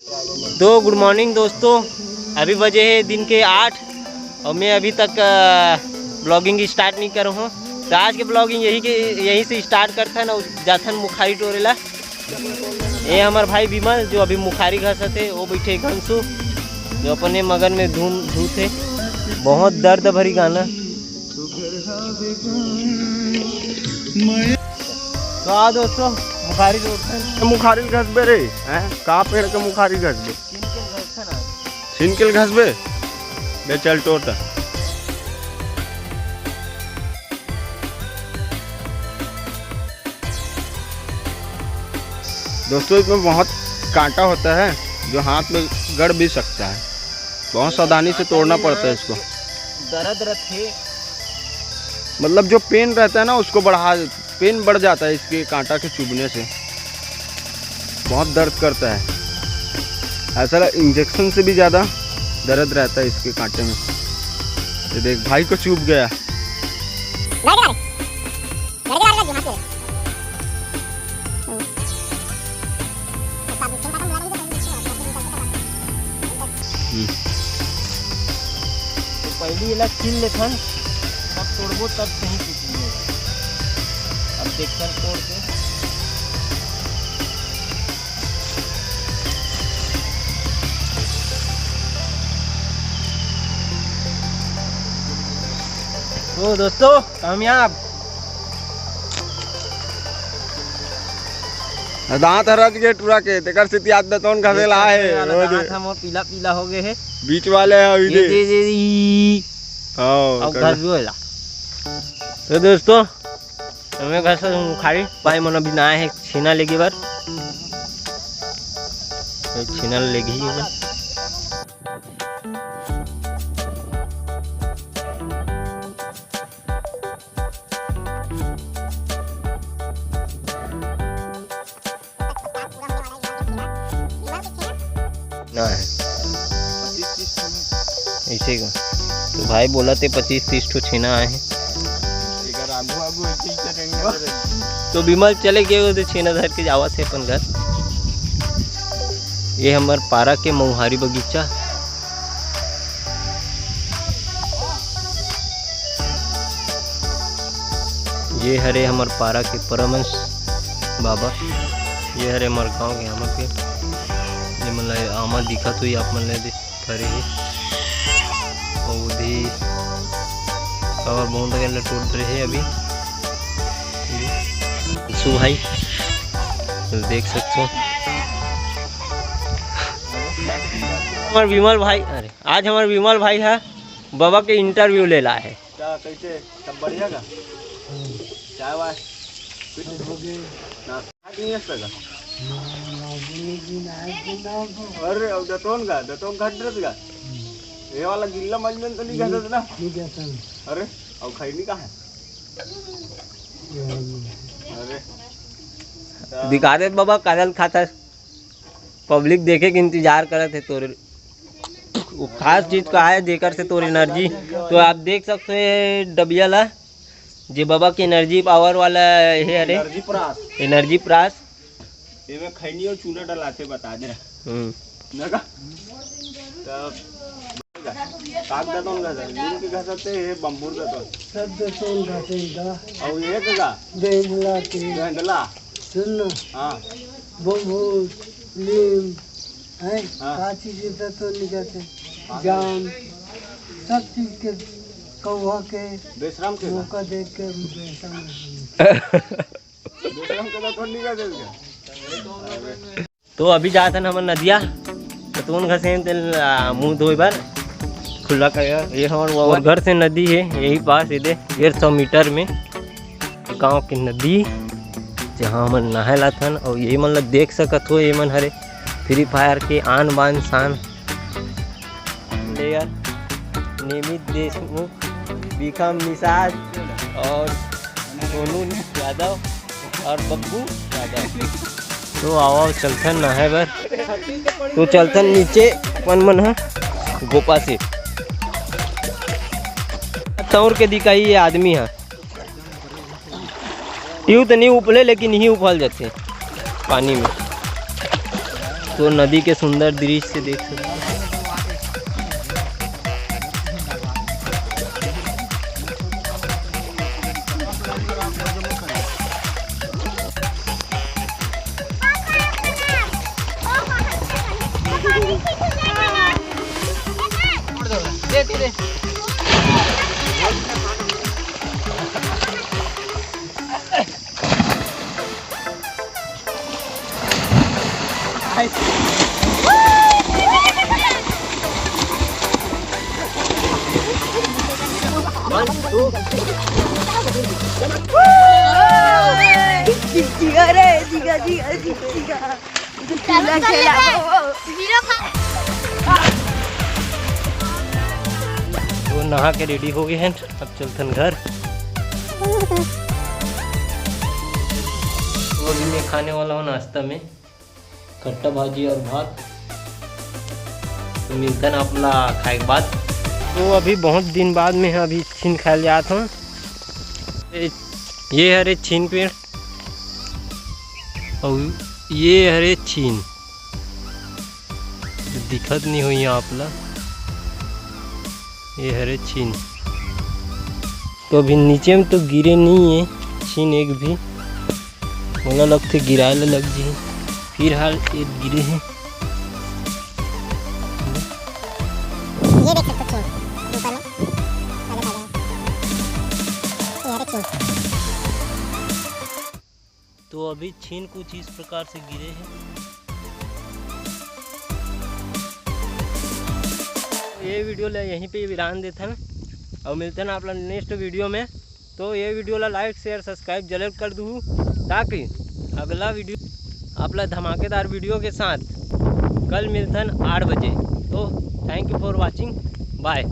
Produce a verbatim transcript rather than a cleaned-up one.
तो गुड मॉर्निंग दोस्तों, अभी बजे हे दिन के आठ और मैं अभी तक ब्लॉगिंग स्टार्ट नहीं करे हूँ। तो आज के ब्लॉगिंग यही के यहीं से स्टार्ट करथन अउ जाथन मुखारी टोरे ला। ये हमर भाई विमल जो अभी मुखारी घसत हे, वो बैठे घनसू जो अपने मगन में धूम धूत हे। बहुत दर्द भरी गाना। तो आ दोस्तों, मुखारी टोरथन। मुखारी घसबे रे, हैं? का पेड़ के मुखारी घसबे? छिनके घसबे। ले चल टोर त। दोस्तों, इसमें बहुत कांटा होता है जो हाथ में गड़ भी सकता है। बहुत सावधानी से तोड़ना पड़ता है इसको। दर्द रथे। मतलब जो पेन रहता है ना, उसको बढ़ा, पेन बढ़ जाता है इसके कांटा के चुभने से। बहुत दर्द करता है। ऐसा लग-, इंजेक्शन से भी ज़्यादा दर्द रहता है इसके कांटे में। ये देख, भाई को चुभ गया। हम्म। तो पहली एला छील लेथन, तब तोड़बो, तब सही टूटी है। अब देखथन तोड़ के। तो दोस्तों, कामयाब। दांत हरत के टूरा के, तेकर सेती आज दतौन घसेला हे। दांत ह मोर पीला पीला हो गए हे। बीच वाले ह अभी ये दे। दे, दे, ई। हाँ, अब कर घर ले। जो है ला। तो दोस्तों, हमें घर से मुखारी भाई मन अभी ना आए हैं छेना लेके बर। ये छेना लेके ही है। ना है। ऐसे का। तो भाई बोला थे पच्चीस तीस ठो छेना आए हैं। तो विमल चले गए, वो तो छेना धर के जावत हे अपन घर। ये हमर पारा के मऊहारी बगीचा। ये हरे हमर पारा के परमहंस बाबा। ये हरे हमर गांव के आमा के, ये मन ला आमा दिखत हुई आप मन ले दे करे हे। और उधी और बहुत अगर टूट रहे हैं अभी। सो भाई, तो देख सकते हो हमारे विमल भाई, अरे आज हमारे विमल भाई है बाबा के इंटरव्यू ले ला है। क्या कैसे, सब बढ़िया का? चाय वाय? कुछ? हो गए। नाश्ता नहीं है सका? अरे, अब दतोन का, दतोन घट रहा का? ये वाला गिल्ला मजनून तो नहीं घटत ना? नहीं घटत। अरे, अब खैनी का है? अरे। दिखा दे बाबा, काजल खाता है। पब्लिक देखे के इंतजार करत हे तोरे। वो खास चीज का है, जेकर से तोर एनर्जी। तो आप देख सकते हो ये डबिया ला, जे बाबा के एनर्जी पावर वाला हे हरे। एनर्जी प्रास। एनर्जी प्रास। एमे खैनी और चूना डलाथे, बता दे। हम्म। नगा। तब काग दतोन घसत, नीम के घसत हे, बम्बूर दतोन। सब दतोन घसेन दा। और ये का? बेंदला के। बेंदला। सुन ना। हाँ। बम्बूर, नीम, हैं? हाँ। का चीज के दतोन निकलते? हाँ। जाम, सब चीज के, कौवा के, बेशरम के मौका देख के हम बेशरम हो गए। बेशरम के दतोन निकलते क्या? तो अभी जात हन हमन नदिया, दतोन घसेन तेल, आ, मुंह धोए बर खुला कर। ये हमर वो घर से नदी है, यही पास, ये दे, डेढ़ सौ मीटर में गांव के नदी, जहां हमन नहाए लाथन। और ये मन ला देख सकत हो, ये मन हरे फ्री फायर के आन बान शान प्लेयर निमित देशमुख, भीखम निषाद और सोनू यादव और बब्बू यादव। तो आओ, आओ, चलथन नहाए बर। तो चलथन नीचे, अपन मन ह गोपा से तौर के दिखाई ये आदमी ह। ट्यूब तो नहीं उपले, लेकिन ही उफल जाते पानी में। तो नदी के सुंदर दृश्य देख सकते हो। अरे, जिगा, जिगा, जिगा, जिगा। वो नहा के रेडी हो गए हैं, अब चलथन घर। तो अभी मैं खाने वाला हूँ नाश्ता में कट्टा भाजी और भात। तो मिलथन आप ला खाए के बाद। तो अभी बहुत दिन बाद में अभी छीन खाए जात हूँ। ये, ये हरे छीन पेड़ और ये हरे छीन, दिखत नहीं होई आप ला, ये हरे छीन। तो अभी नीचे में तो गिरे नहीं है छीन एक भी, मोला लगथे गिराए ला लग जी। फिलहाल ये गिरे हैं। ये देख सकते हो छीन ऊपर में, ताजा ताजा है। ये हरे छीन। तो अभी छीन कुछ इस प्रकार से गिरे हैं। ये वीडियो ला यहीं पे विराम देथन और मिलथन आप ला नेक्स्ट वीडियो में। तो ये वीडियो ला लाइक, शेयर, सब्सक्राइब जरूर कर दू, ताकि अगला वीडियो आप ला धमाकेदार वीडियो के साथ कल मिलथन आठ बजे। तो thank you for watching, bye।